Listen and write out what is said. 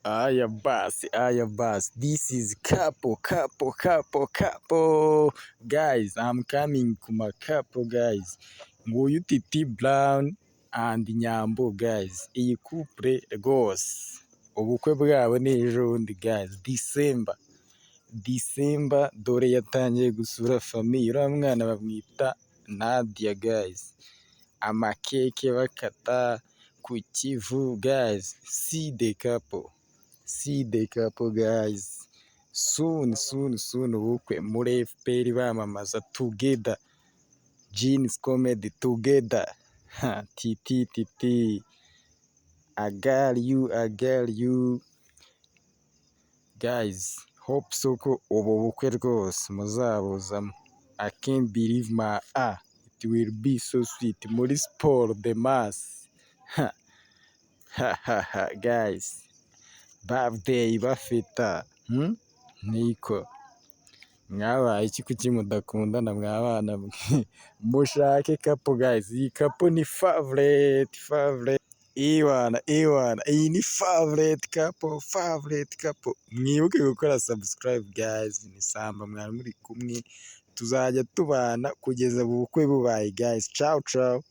Aya basi, aya basi, this is couple, couple, couple, couple. Guys, I'm coming ku ma couple, guys. Nguyu Titi Brown and Nyambo, guys. Iyi couple rwose, ubukwe bwabo ni ejo bundi, guys, December. December, dore yatangiye gusura famille. Uriya mwana bamwita Nadia, guys. Amakeke bakata ku Kivu, guys. See the couple. See the couple, guys. Soon, soon, soon ubukwe muri FPR bamamaza together. Jeans Comedy together. Ha, Titi Titi. I got you, I got you. Guys, hope so ko ubu bukwe rwose muzabuzamo. I can't believe my ah, it will be so sweet. Muri sport the mass. Ha, ha, ha, ha, guys. Birthday bafita. Niko. Mwabaye iki? Kuki mudakundana, mwabana mwe? Mushake couple, guys. Iyi couple ni favorite, favorite. Iwana, iwana. Iyi ni favorite couple, favorite couple. Mwibuke gukora subscribe, guys. Ni Samba mwari muri kumwe. Tuzajya tubana kugeza ubukwe bubaye, guys. Ciao, ciao.